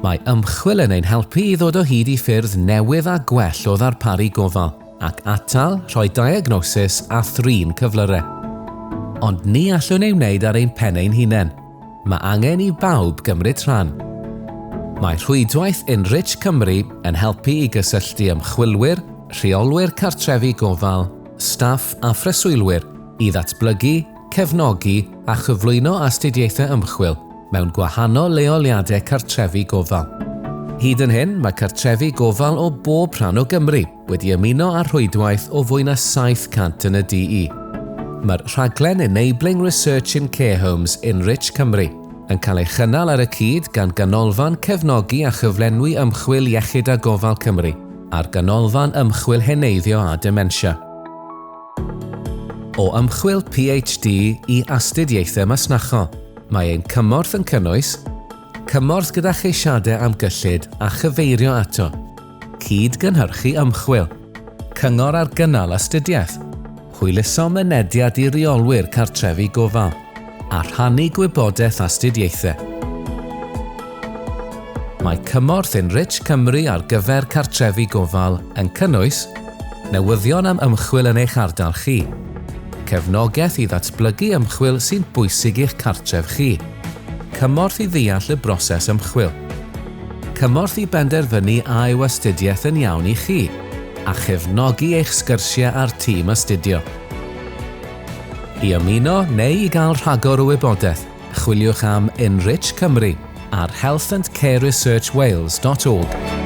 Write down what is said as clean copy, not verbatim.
Mae ymchwil yn ein helpu i ddod o hyd i ffyrdd newydd a gwell o ddarparu gofal, ac atal, rhoi diagnosis a thrin cyflyrau. Ond ni allwn ei wneud ar ein pen ein hunain. Mae angen i bawb gymryd rhan. Mae rhwydwaith Enrich Cymru yn helpu i gysylltu ymchwilwyr, rheolwyr cartrefi gofal, staff a phreswylwyr i ddatblygu, cefnogi a chyflwyno astudiaethau ymchwil mewn gwahanol leoliadau cartrefi gofal. Hyd yn hyn, mae cartrefi gofal o bob rhan o Gymru wedi ymuno â'r rhwydwaith o fwy na 700 yn y DE. Mae'r rhaglen Enabling Research in Care Homes Enrich Cymru yn cael ei chynnal ar y cyd gan Ganolfan Cefnogi a Chyflenwi Ymchwil Iechyd a Gofal Cymru a'r Ganolfan Ymchwil Heneiddio a Dementia. O ymchwil PhD i astudiaethau masnachol, mae ein cymorth yn cynnwys, cymorth gyda cheisiadau am gyllid a chyfeirio ato, cyd-gynhyrchu ymchwil, cyngor ar gynnal astudiaeth, hwyluso mynediad i reolwyr cartrefi gofal, a rhannu gwybodaeth astudiaethau. Mae cymorth Enrich Cymru ar gyfer cartrefi gofal yn cynnwys newyddion am ymchwil yn eich ardal chi, cefnogaeth i ddatblygu ymchwil sy'n bwysig i'ch cartref chi, cymorth i ddeall y broses ymchwil, cymorth i benderfynu a yw astudiaeth yn iawn i chi, a chefnogi eich sgyrsiau â'r tîm astudio. I ymuno neu i gael rhagor o wybodaeth, chwiliwch am Enrich Cymru ar healthandcareresearchwales.org.